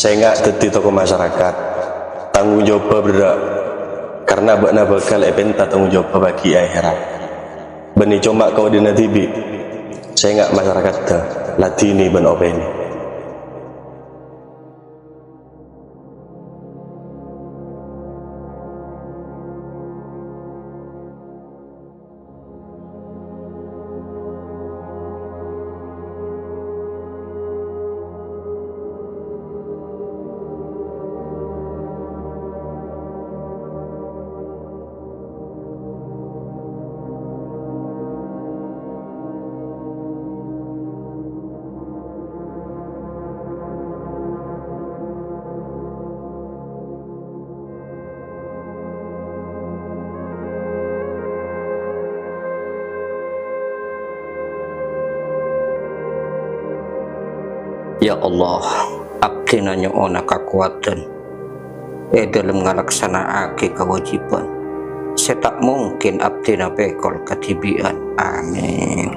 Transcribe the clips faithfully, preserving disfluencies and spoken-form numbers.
Sènga' dhâddhi toko masyarakat, tanggung jawabbhâ berrâ', karna bâ'na bhâkal èpènta tanggung jawabbhâ bâgi è akhèrat. Bânnè coma kaodi'na dhibi', sènga' masyarakadhâ, ladhinè bân opènè. Ya Allah, abdhina nyo'ona kakowadhân è dhâlem ngalaksana'aghi kawâjibhân sè ta' mungkin abdhina pèkol kadhibi'ân. Amin.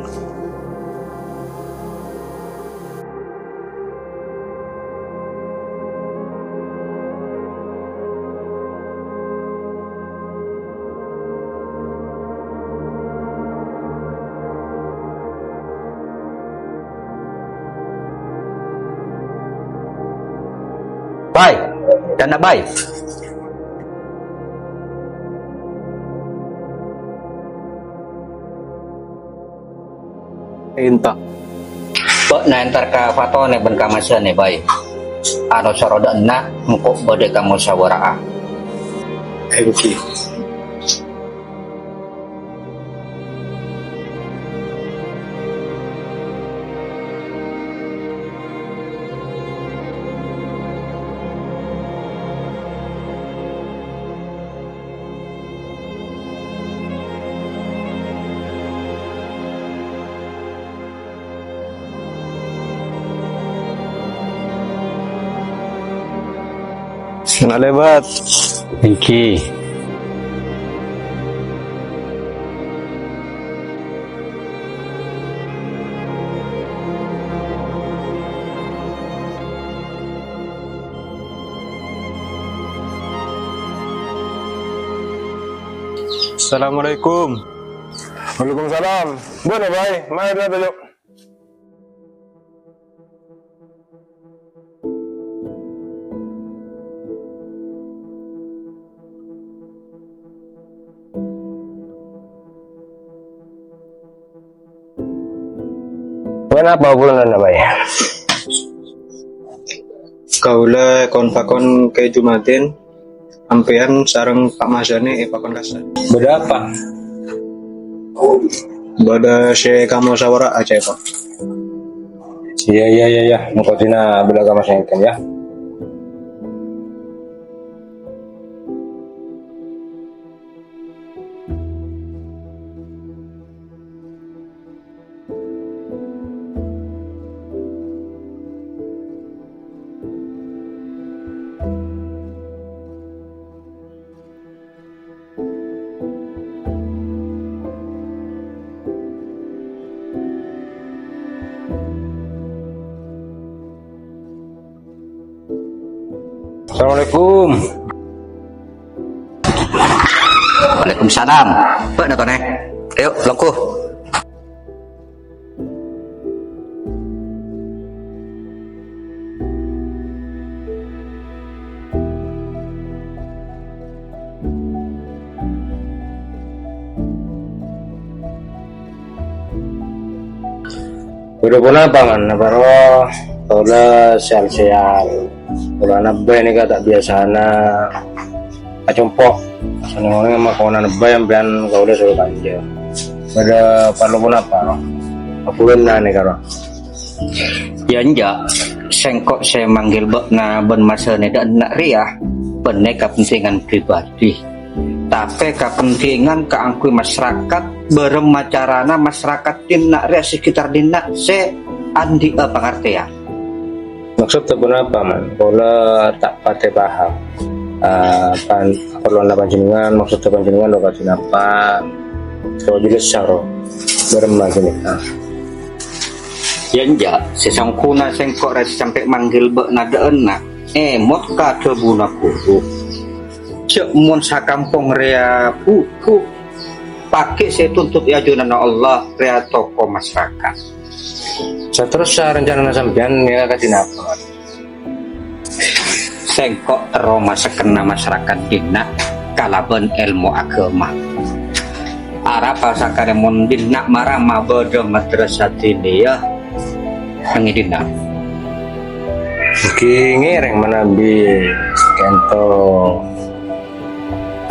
Bhâi, dânna' bhâi. Èntar. Bâ'na èntar ka fatonè bân ka massana, bhâi. Ano soro dâ' enna' engko' bâdâ ka mosawara'ah. Èngghi. Sènga' lèbât. Èngghi. Assalamualaikum. Waalaikumsalam. Bâ'na, bhâi. Marè dâ' toju'. Ponapa obhulânna, bhâi? Kaulâ kon-pakon ka Jumadin. Sampèyan sareng Pa' Masani èpakon kassa'. Bâdâ apa? Bâdâ sè kamosawara'ah, ca'èpon. Iyâ, iyâ, iyâ, iyâ. Engko' dinah bilâ ka Mas Engken, yâ. Assalamualaikum. Waalaikumsalam. Bâ'na, Tone? Ayo, longko. Bâdâ ponapa, Man? Napa rowa? Kaulâ sèyal-sèyal. Polana bhâi nèka ta' biyasana acompo'. Sanèng-onèng makonana bhâi sampèyan kaulâ soro kanja. Bâdâ parlo ponapa, rowa? Apa bhender nèka, rowa? Yâ, enjâ'. Sèngko' sè manggil bâ'na bân Mas Hane dâ' enna' rèya bânnè kapentingan pribadi. Tapè kapentingan kaangghuy masyarakat, bârâmma carana masyarakat dâ' enna' rèya sekitar dâ' enna' sè andi'â pangartèyan. Maksodda ponapa, Man? Kaulâ ta' patè paham. Ah, pan-, kaparlowanna panjhennengngan, maksodda panjhennengngan lo kadi napa? Lo jelessa, ro. Bârâmma ghânèka. Yâ, enjâ', sè sangkona sèngko' rèya sampè' manggil bâ'na dâ' enna'. Èmot ka dhâbuna ghuru, jhâ' mon sakampong rèya budhu, paghi' sè ètuntut è ajunanna Allah rèya toko masarakat. Saterrossa rancanana sampèyan mèla kadhi napa? Sèngko' terro masekkenna masarakat dinna' kalabân èlmo aghâma. Arapa sakarè mon dinna' mara mabâdâ madrasah diniyah neng è dinna'? Ènggi ngèrèng manabi ka'ènto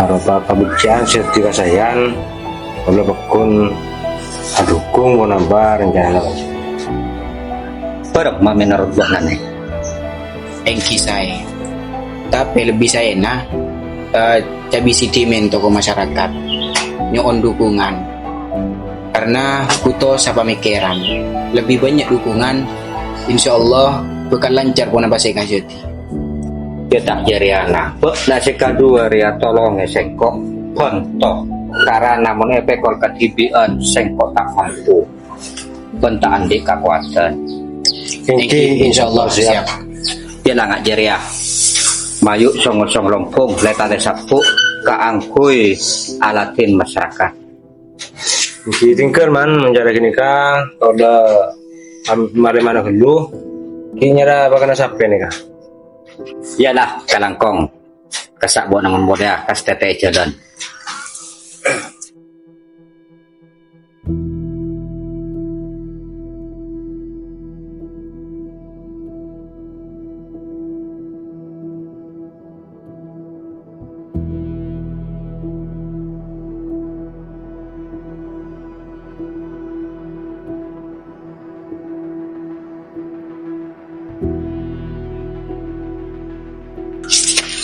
aropa kabhâghusân sè èkasaèyan, kaulâ pagghun adhukung ponapa rancanana. Bârâmma mènorot bâ'na, Nè? Ènggi saè. Tapè lebbi saèna, eh, cabisi dhimèn toko masarakat nyo'on dhukungan. Karna bhuto sapamèkkèran. Lebbi bânnya' dhukungan, insyaallah bhâkal lancar ponapa sè èkajhâdhi. Yâ ta' jârèya, na. Bâ'na sè kaduwâ rèya tolongè sèngko' bhânto. Karana mon èpèkol kadhibi'ân, sèngko' ta' mampu. Bân ta' andi' kakowadhân. Ènggi, insyaallah, siap. Yâ la nga' jârèya. Mayu' song-osong lombhung, lè-talè sabbhu' kaangghuy aladhin masarakat. Ènggi, tinggal, Man, mon cara ghânèka, kaulâ am-, marè mana ghâllu, ghi' nyara bâkana sapè nèka. Yâ la, kalangkong. Kassa' bâ'na mon molèya, kastètè è jhâlân.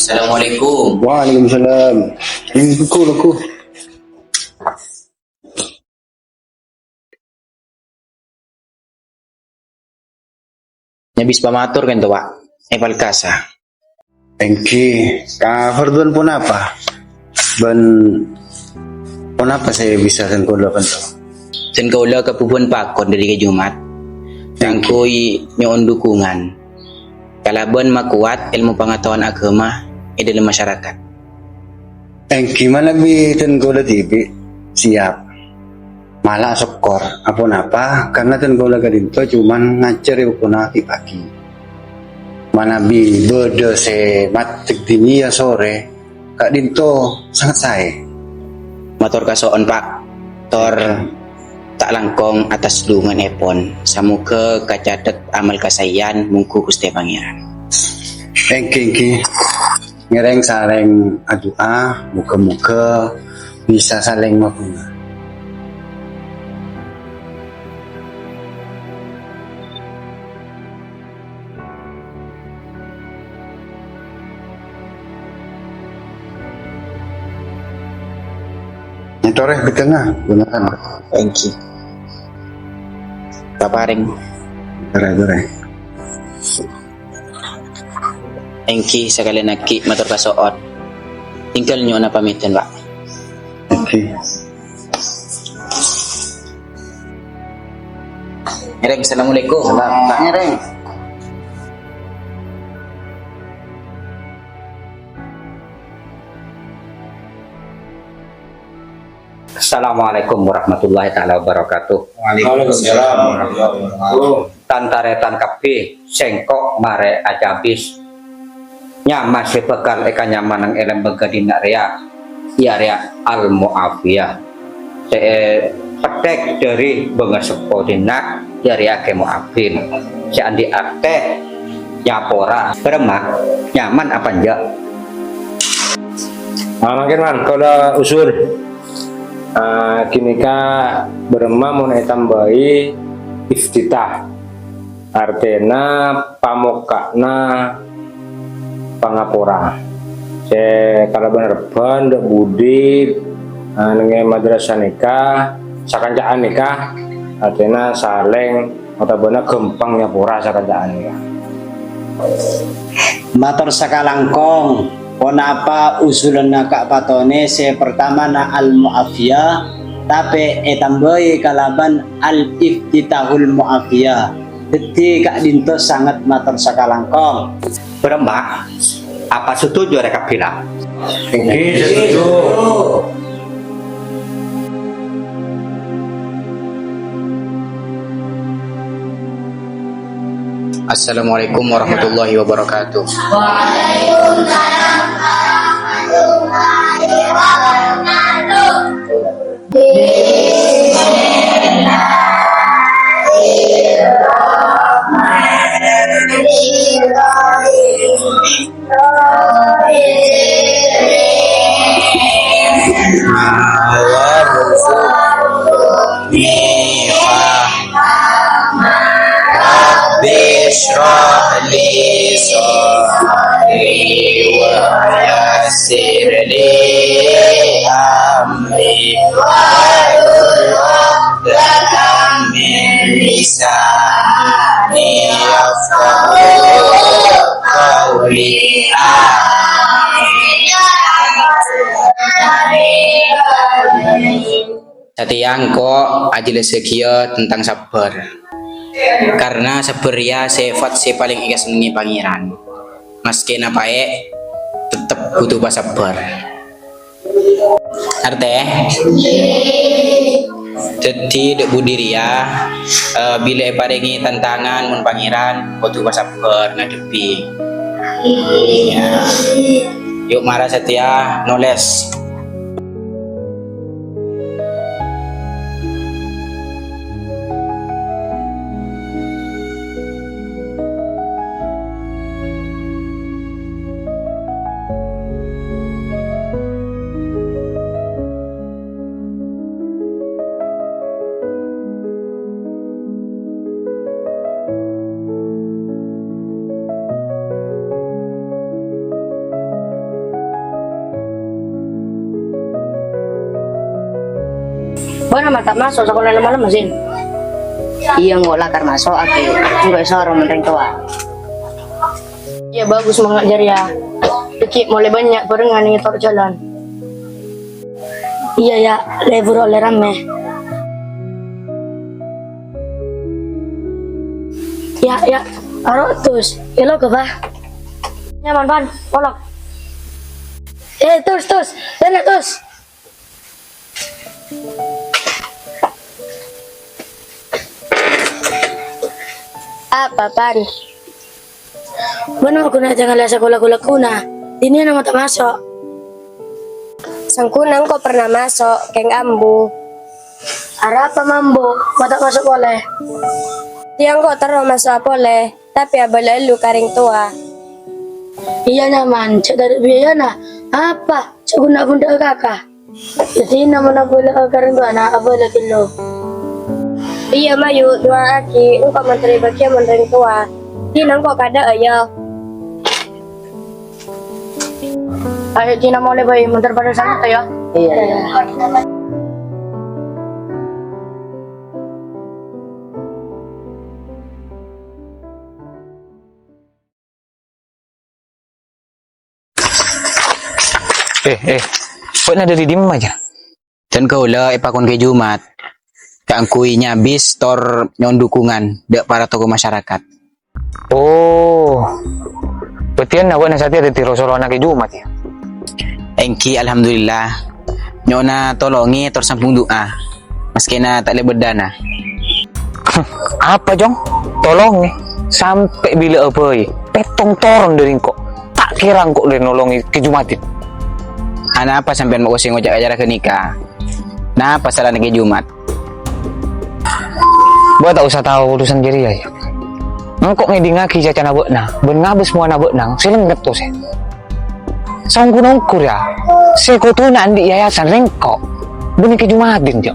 Assalamualaikum. Waalaikumsalam. Ini buku, buku. Nyabis pamator kan to, Pak? È Palkasa. Ènggi, ka fardun ponapa? Bân ponapa sè bisa dhân kaulâ bhânto? Dhân kaulâ kabhubhun pakon dâri ka Jumat. Ènggi. Kaangghuy nyo'on dhukungan kalabân makowat èlmo pangataowan aghâma è dâlem masyarakat. Ènggi manabi dhân kaulâ dhibi' siap. Mala sokkor, aponapa, karna dhân kaulâ ka'dinto coma ngajhâr è bâktona ghi' pagi. Manabi bâdâ sè maddhek diniyah sorè, ka'dinto sanget saè. Mator kaso'on, Pak. Tor ta' langkong atas dhungannèpon. Samoghâ kacatet amal kasaèyan, mongghu Ghustè Pangèran. Ènggi, ènggi. Ngèrèng salèng adu'a, moghâ-moghâ bisa salèng mabhunga. Èntorè bhidhângnga, bhunten. Ènggi. Paparèng. Torè, torè. Ènggi, sakalèyan aghi' mator kaso'on. Tinggal nyo'ona pamèdhân, Pak. Ènggi. Ngèrèng, assalamualaikum. Salam, Pak. Ngèrèng. Assalamualaikum warahmatullahi taala wabarakatuh. Waalaikumsalam warahmatullahi wabarakatuh. Tan-tarètan kabbhi, sèngko' marè acabis. Nyaman sè bhâkal èkanyamanang è lembâgâ dinna' rèya, iyâ rèya Al-Mu'afiyah. Sè èpètthèk dâri bângaseppo dinna', iyâ rèya Kè Mu'afin. Sè andi' artè nyapora. Bârâmma, nyaman apa enjâ'? Ah, mangkèn, Man, kaulâ usul. Ah, ghânèka bârâmma mon ètambâi iftitah. Artèna pamokka'na pangapora. Sè kalabân rebbhân dâ' budi, ah, neng è madrasah nèka, sakanca'an nèka, artèna salèng otabâna ghâmpang nyapora sakanca'an, yâ. Mator sakalangkong, ponapa usulanna Ka' Patone? Sè partamana al-mu'afiyah, tapè ètambâi kalabân al-iftitahul mu'afiyah. Dhâddhi ka'dhinto sanget mator sakalangkong. Bârâmma, apa setuju arè kabbhi la? Èngghi, setuju. Assalamualaikum warahmatullahi wabarakatuh. Waalaikumsalam warahmatullahi wabarakatuh. Bismillahirrahmanirrahim. Warzuqni fahma. Rabbi shrah li sadri wa yassir li amri. Wahlul 'uqdatam min lisani yafqahu qawli. Amin. Satèya engko' ajhâlâssaghiyâ tentang sabbhâr. Karna sabbhâr rèya sèfat sè palèng èkasennengngè Pangèran. Maskè napaè', tettep kodhu pasabbhâr. Artè? Dhâddhi, dâ' budi rèya, eh, bilâ èparèngè tantangan mon Pangèran, kodhu pasabbhâr ngadhebbhi. Iyâ. Yu' mara satèya nolès. Bâ'na ma' ta' maso' sakola malem, Sin? Iyâ, engko' lakar maso', Aki. Engko' èsoro mon rèng towa. Iyâ, bagus semangat jârèya. Dhâggi' molè bânnya' bhârengngan nètor jhâlân. Iyâ, yâ, lebur ollè rammè. Yâ, yâ, aro' tus, èlo' ghâbâ. Nyaman, Pan, olok. Eh, tus, tus, dâna, tus. Apa, Pan? Bâ'na ma' ghun ajhâ' ngala' sakola ghulâ-ghulâna. Diniyâ ma' ta' maso'. Sangghuna engko' pernah maso', kèng ambu. Arapa ma' ambu, ma' ta' maso' polè? Tèya engko' terro maso'a polè, tapè abâlâ ghâllu ka rèng towa. Iyâ, nyaman, jhâ' tarè' biayana. Apa? Jhâ' ghun na'-bhunna'a kaka. Dhâddhi, namana abâlâ ka rèng towana, abâlâ ghâllu. Iyâ, mayu, du'aaghi, engko' mandhâr bâgiyân mon rèng towa. Dina engko' kadhâ'â, yâ. Ayo, dina molè bhâi, mandhâr padâ sanget, yâ. Iyâ, iyâ. Eh, eh, bâ'na dâri dimma, jâ? Dân kaulâ èpakon Kè Jumat, kaangghuy nyabis tor nyo'on dhukungan dâ' para tokoh masyarakat. Oh, berarti bâ'na satèya dâddhi ro-sorowanna Kè Jumat, yâ? Èngghi, alhamdulillah. Nyo'ona tolongè tor sambung du'a. Maskèna ta' lèbât dâna. Apa, Jong? Tolongè? Sampè' bilâ'â bhâi? Pèttong toron dâri engko'. Ta' kèra engko' dâri nolongè Kè Jumadin. Anapa sampèyan ma' kosè ngoca' acara ghânèka? Napa salana Kè Jumat? Bâ' ta' osa tao urusan jârèya, yâ. Engko' ngèdingngaghi cacana bâ'na, bân ngabâs mowana bâ'na, sè lèngngèt kosè. Saongghuna ongghur, yâ. Sè kodhuna andi' yayasan rèng engko'. Bânnè Kè Jumadin, Jok.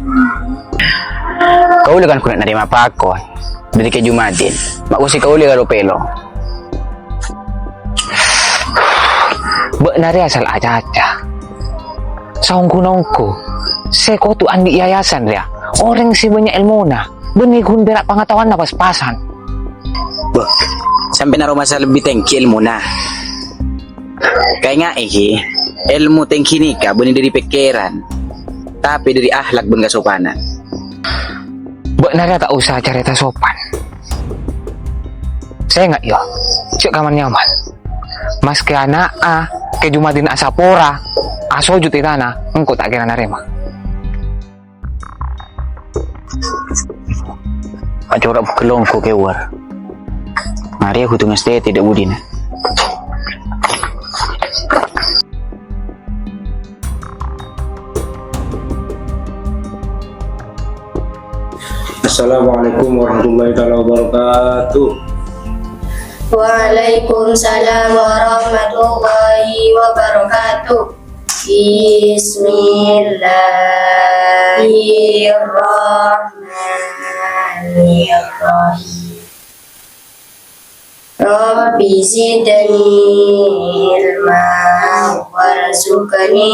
Kaulâ kan ghun narèma pakon dâri Kè Jumadin. Ma' kosè kaulâ karo pèlo. Bâ'na rèya sala acaca. Saongghuna ongghur. Sè kodhu andi' yayasan rèya. Orèng sè bânnya' èlmona. Bânnè ghun pèra' pangataowanna pas-pasan. Bâh, sampèyan aromasa lebbi tèngghi èlmona. Kaènga'è, ghi, èlmo tèngghi nèka bânnè dâri pèkkèran, tapè dâri akhlak bân kasopanan. Bâ'na rèya ta' osa carèta sopan. Enga', yâ, jhâ' kaman-nyaman. Maskè ana'a, kè Jumadin asapora, asojud è tana, engko' ta' kèra narèma. Acora' bâgellong ko kewar. Arèya kodhu ngastètè dâ' budina. Assalamualaikum warahmatullahi taala wabarakatuh. Waalaikumsalam warahmatullahi wabarakatuh. Bismillahirrahmanirrahim. Rabbi zidni ilma warzuqni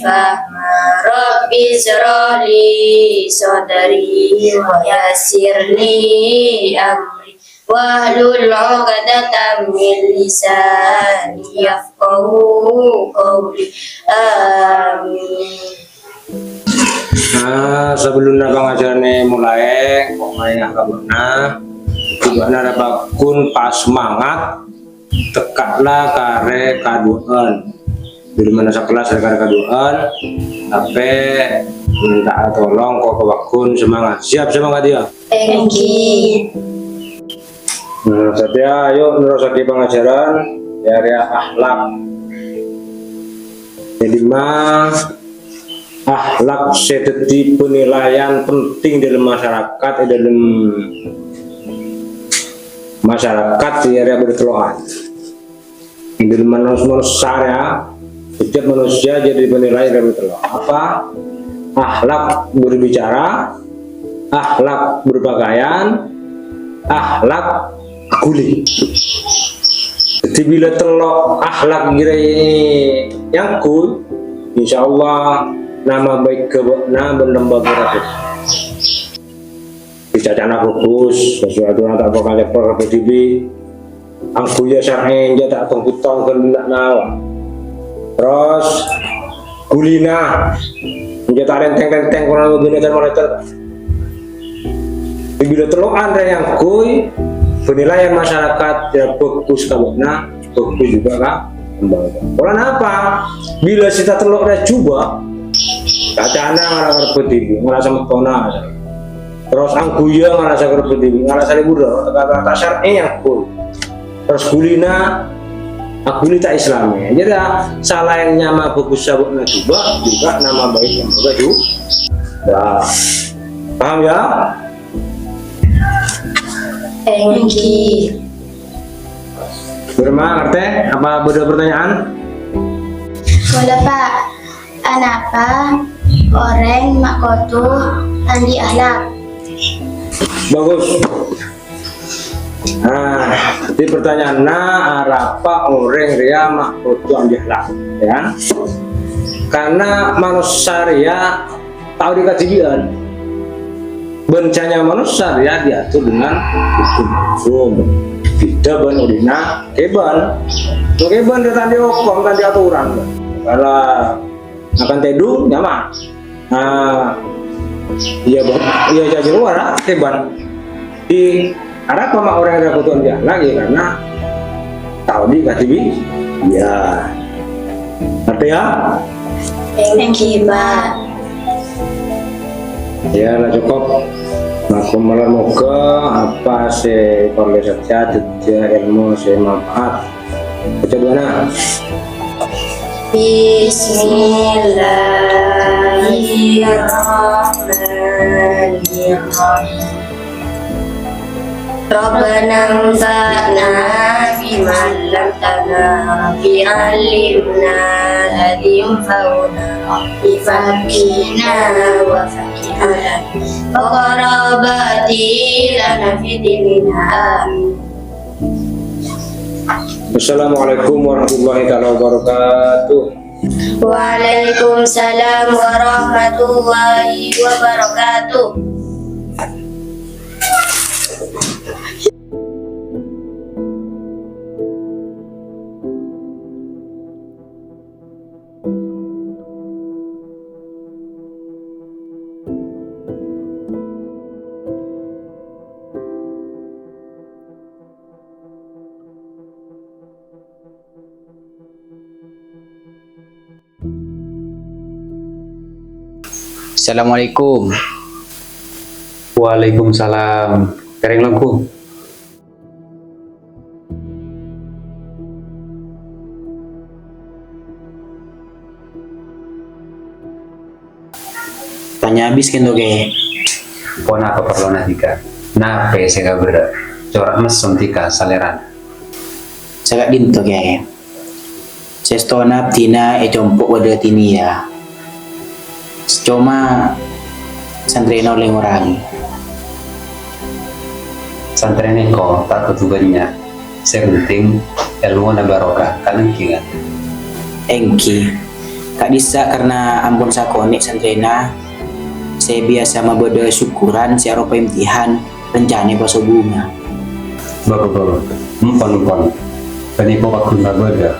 fahma. Rabbi shrah li sadri wa yassir li amri. Wahlul 'uqdatam min lisani yafqahu qawli. Amin. Nah, sabellunna pangajhârânna molaè, kok maènga ka bâ'na. Bâ'na rèya pagghun pasemangat, tekka'la karè kaduwâ'ân. Bilâ mana sakellas rèya karè kaduwâ'ân, tapè mènta'a tolong kok pagghun semangat. Siap semangat, yâ? Èngghi. Nah, satèya ayo nerrossaghi pangajhârân, yâ, rèya akhlak. È dimma akhlak sè dhâddhi penilaian penting dâlem masyarakat, è dâlem masyarakat, yâ, rèya bâdâ tello'an. È dâlem manos-, manossa rèya, setiap manusia jadi penilai dari tello'. Apa? Akhlak berbicara, akhlak berpakaian, akhlak ghuli. Jadi bilâ tello' akhlak ghirâ èyangghuy, insyaallah nama baik ka bâ'na bân lembaga rasul. Cacana bhâghus, sasuatu ta' bhâkal cepet ka dhibi'. Angghuya syar'i, enjâ' ta' tong-bhuttong ghân na'-, nawa. Terros, ghulina, enjâ' ta' lèntèng-lèntèng, korang binatang molatar. Bilâ tello'an rèya èyangghuy, penilaian masyarakat, yâ, bhâghus ka bâ'na. Bhâghus jhughân ka lembaga. Polana apa? Bilâ sè tatello' rèya jhubâ', cacana ngala' karebbhâ dhibi', ngala' samettonna. Terros angghuya ngala' sakarebbhâ dhibi', ngala' salèbur, ta', ta', ta' syar'i angghuy. Terros ghulina, angghuy ta' Islamè. Jadi, salaèn nyama bhâghus sabâ'na jhubâ', jhughân nama baik lembaga jhu-, ya. Paham, ya? Èngghi. Burma, ngartè? Apa bâdâ pertanyaan? Boleh, Pak. Anapa orèng ma' kodhu andi' akhlak? Bhâghus. Nah, jadi pertanyaanna, arapa orèng rèya ma' kodhu andi' akhlak, ya? Karena manossa rèya tao dhi' kadhibi'ân. Bân ca'na manossa rèya diatur dengan hukum-hukum. Bhidhâ bân odi'na kèbân. Kèbân rèya ta' andi' hokom, ta' andi' aturan. Kala makan tèdung, nyaman. Nah, iyâ, Bang. Iyâ, jhâ' jhâ' lowar, ah, kèbân. Di Arapa ma' orèng rèya kodhu andi' akhlak, ya, karena tao dhi' kadhibi'. Ya. Ngartè, ya? Èngghi, Pak. Ya, la cokop. Makom malar moghâ apa sè parlo èca'na dhâddhiyâ èlmo sè manfaat. Baca doana. Bismillahirrahmanirrahim. Rabbana anfa'na bima 'allamtana, Rabbi 'allimna alladzi yanfa'una, Rabbi faqqihna wa faqqih ahli wa qarabati lana fid din. Amin. Assalamualaikum warahmatullahi taala wabarakatuh. Waalaikumsalam warahmatullahi wabarakatuh. Assalamualaikum. Waalaikumsalam. Kèrèng longghu. Tanya abis kento, Kè. Ponapa parlona dhika? Napè sè kabârâ'? Cora' messom dhika salèrana. Sè ka'dinto, Kè. Sèstona abdhina è compo' bâdâ Tinia. Coma santrèna ollè ngorangè. Santrè nèko ta' kodhu bânnya'. Sè penting èlmona barokah, kan èngghi, kan? Èngghi. Ka'dissa' karna ampon sakonè' santrèna, sè biyasa mabâdâ syukuran sè aropa imtihan, rencanè pasobungnga. Bâ-, bâ-, bâ-, bâ-, empon, empon. Ghânèko paggun mabâdâ.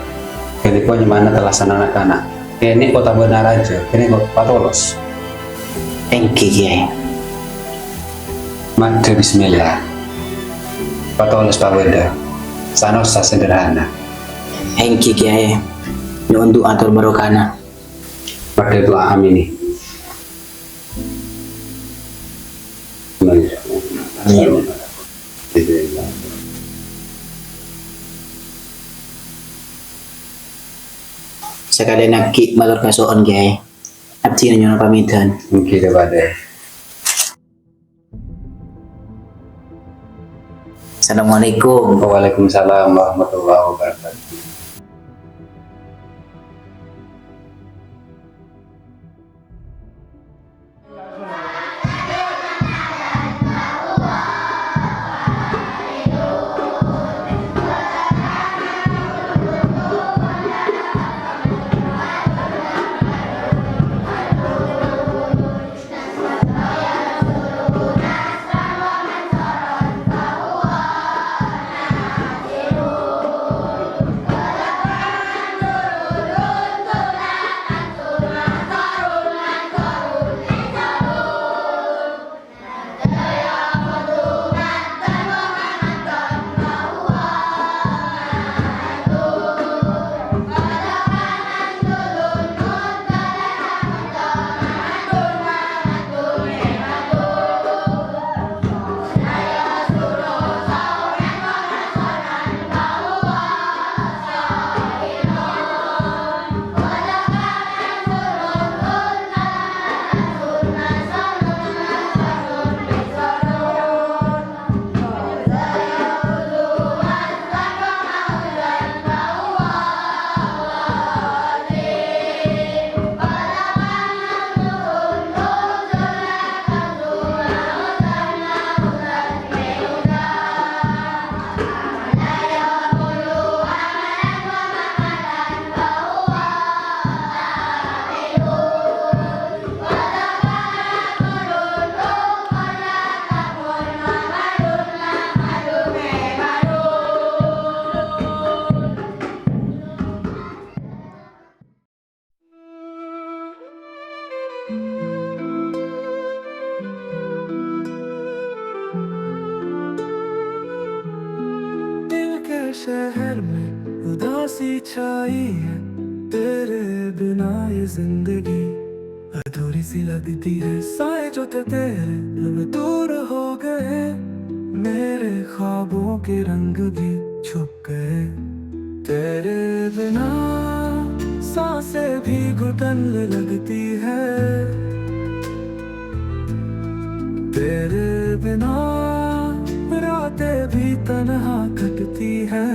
Ghânèko nyamana tellasan na'-kana'. Kènè' otabâna rajâ, ghânèko patolos. Èngghi, Kèyaè. Maddhâ bismillah. Patolos pabâdâ. Sanaossa sederhana. Èngghi, Kèyaè. Nyo'on du'a tor barokana. Maddhâ du'a, amin. Sakalèyan aghi' mator kaso'on, Kèyaè. Abdhina nyo'ona pamèdhân. Èngghi, Dè, Padè. Assalamualaikum. Waalaikumsalam warahmatullahi wabarakatuh. दिल के शहर में उदासी छाई है, तेरे बिना ये जिंदगी अधूरी सी लगती है। साए जो थे तेरे, अब दूर हो गए, मेरे ख्वाबों के रंग भी छुप गए। तेरे बिना सांसें भी घुटन लगती है। तेरे बिना रातें भी तन्हा कटती है।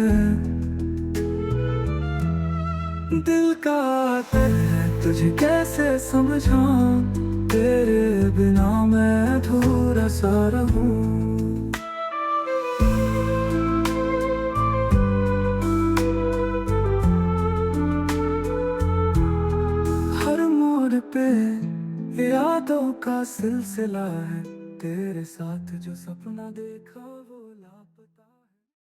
दिल का आतिफ है, तुझे कैसे समझाऊं, तेरे बिना मैं अधूरा सा रहूं। हर मोड़ पे यादों का सिलसिला है, तेरे साथ जो सपना देखा।